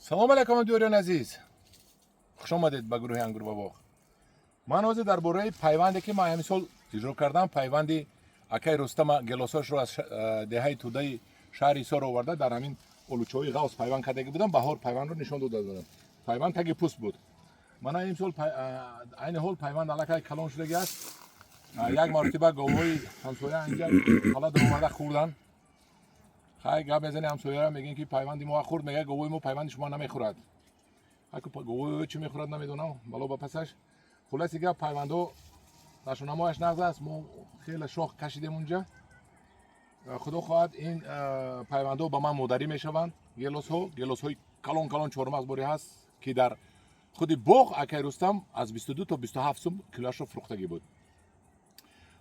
Салом алайкум, дӯстони азиз, хуш омадед ба гурӯҳи Ангур ва боғ. Ман ҳозир дар бораи пайванде, ки ман ҳамин сол иҷро кардам, пайванди акай Рустама, гелосошро аз деҳаи Тӯдаи шаҳри Ҳисор оварда, дар ҳамин олучаҳои ғавс пайванд кардагӣ будам. Баҳор пайвандро нишон дода будам, пайванд таги пӯст буд. Мана имсол айни ҳол пайванд аллакай калон шудагӣ аст. Як маротиба говҳои ҳамсоя инҷа ҳала даромада хӯрдан. Хай, гап мезани ҳамсояра, мегӯем, ки пайванди мо хӯрд, мега, говои мо пайванди шумо намехӯрад. Говои чӣ мехӯрад, намедонам, бало ба пасаш. Хулоси гап, пайвандҳо нашонамояш нағз аст. Мо хеле шох кашидем унҷа. Худо хоҳад, ин пайвандҳо ба ман модарӣ мешаванд. Гелосҳо, гелосҳои калон калон, чормағз борӣ ҳаст, ки дар худи боғ акай Рустам аз 22 то 27 сум килоашро фурӯхтагӣ буд.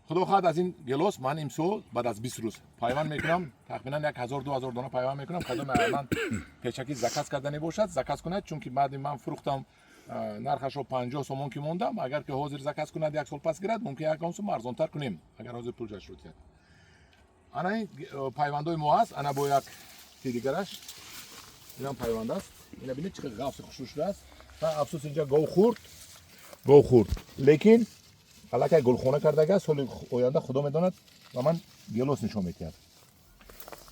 Худо хоҳад, аз ин гелос ман имсол баъд аз 20 рӯз пайванд мекунам, тахминан 1000, 2000 дона пайванд мекунам. Кадоме ман пешакӣ заказ карданӣ бошад, заказ кунад, чунки баъди ман фурӯхтам, нархашро 50 сомон ки мондам. Агар ки ҳозир заказ кунад, як сол пас гирад, мумкин як сум арзонтар кунем, агар ҳозир пулшашро диҳад. Ана ин пайвандҳои мо аст. Ана бо як ти дигараш, инам пайванд аст. Ина бинед, чӣ қадр ғафси хушрӯ шудааст. Афсӯс, инҷа гов хӯрд, гов хӯрд, лекин аллакай гулхона кардага. Соли оянда, худо медонад, ба ман гелос нишон медиҳад.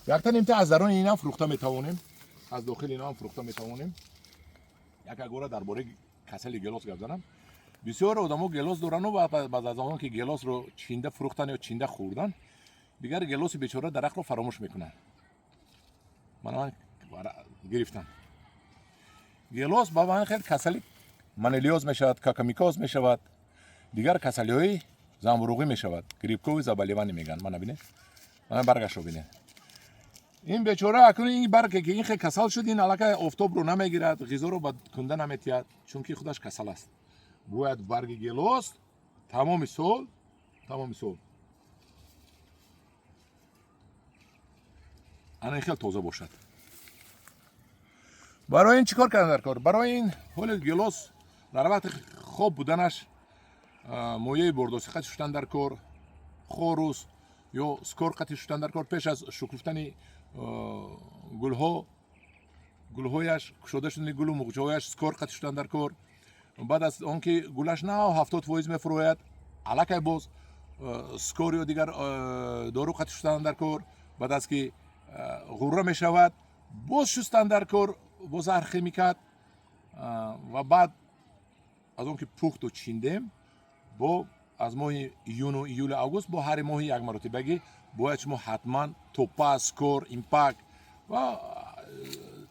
Якта нимта аз даруни инам фурӯхта метавонем, аз дохили инам фурӯхта метавонем. Як агора дар бораи касали гелос гап занам. Бисёр одамо гелос дорану баъд аз он ки гелосро чинда фурӯхтан ё чинда хӯрдан, дигар гелоси бечора дарахтро фаромӯш мекунанд. Мана, ман гирифтам гелос, ба ман хел касали монилиоз мешавад, кокомикоз мешавад, дигар касалиҳои замбуруғӣ мешавад, грибковый заболевание мегӯянд. Мана бинед, мана баргашро бинед. Ин бечора акнун ин барге ки ин хел касал шуд, ин аллакай офтобро намегирад, ғизоро ба кунда наметиҳад, чунки худаш касал аст. Бояд барги гелос тамоми сол, тамоми сол ана ин хел тоза бошад. Барои ин чӣ кор кардан дар кор? Барои ин ҳоли гелос дар вақти хоб буданаш мояи бордосӣ қати шуштан дар кор, хорус ё скор қати шуштан дар кор. Пеш аз шукуфтани гулҳо, гулҳояш, кушода шудани гулу муғҷаҳояш, скор қати шуштан дар кор. Баъд аз он ки гулаш нав 70% мефурояд, аллакай боз скор ё дигар дору қати шуштан дар кор. Баъд аз ки ғурра мешавад, боз шустан дар кор бо зархимикат. Ва баъд аз он ки пухту чиндем, бо аз моҳи июну, июлю, август бо ҳари моҳи як маротибагӣ бояд шумо ҳатман топаз, скор, импак ва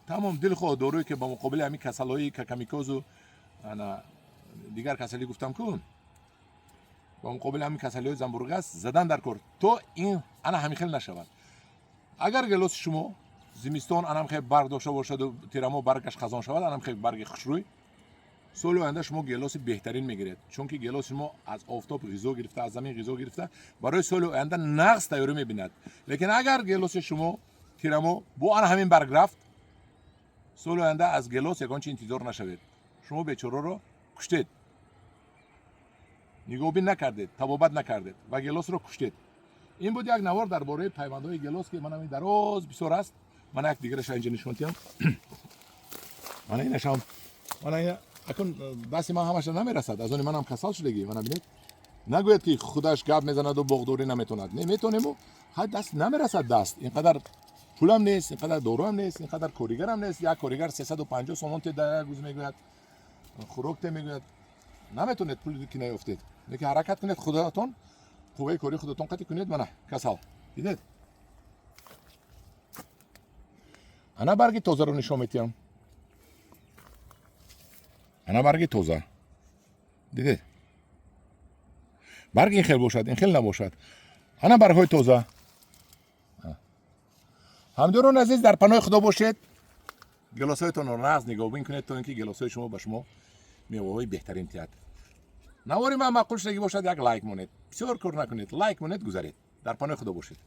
тамом дилхоҳ доруе, ки ба муқобили ҳамин касалҳои кокомикозу ана дигар касалӣ гуфтам ку, ба муқобили ҳамин касалиҳои замбуруғӣ аст, задан дар кор, то ин ана ҳамин хел нашавад. Агар гелоси шумо зимистон анам хел барг дошта бошаду тирамо баргаш хазон шавад, анам хел барги хушрӯй, соли оянда шумо гелоси беҳтарин мегиред, чунки гелоси шумо аз офтоб ғизо гирифта, аз замин ғизо гирифта, барои соли оянда нағз тайёрӣ мебинад. Лекин агар гелоси шумо тирамо бо ана ҳамин барг рафт, соли оянда аз гелос ягон чи интизор нашавед. Шумо бечораро куштед, нигоҳубин накардед, табобат накардед ва гелосро куштед. Ин буд як навор дар бораи пайвандҳои гелос, ки манам ин дароз бисёр аст. Мана як дигараша инҷа нишон диҳам. Мана инашам, мана ина. Акун дасти ман ҳамаша намерасад, аз они манам касал шудагӣ. Мана бинед, нагӯяд, ки худаш гап мезанаду боғдорӣ наметонад. Не, метонему, ҳай, даст намерасад. Даст инқадар пулам нест, инқадар доруам нест, инқадар коригарам нест. Як коригар 350 сомон те дар як рӯз мегӯяд, хӯрок те мегӯяд. Наметонед, пул ки наёфтед, лекин ҳаракат кунед, худатон қувваи кори худатон қатъи кунед. Мана касал, дидед? Ана барги тозаро нишон метиҳам. Ана барги тоза, дидед? Барг ин хел бошад, ин хел набошад. Ана баргҳои тоза. Ҳамдиёрони азиз, дар паноҳи Худо бошед. Гелосҳоятонро нағз нигоҳубин кунед, то ин ки гелосҳои шумо ба шумо меваҳои беҳтарин диҳад. Навори ман маъқул шудагӣ бошад, як лайк монед, бисёр кор накунед, лайк монед, гузаред. Дар паноҳи Худо бошед.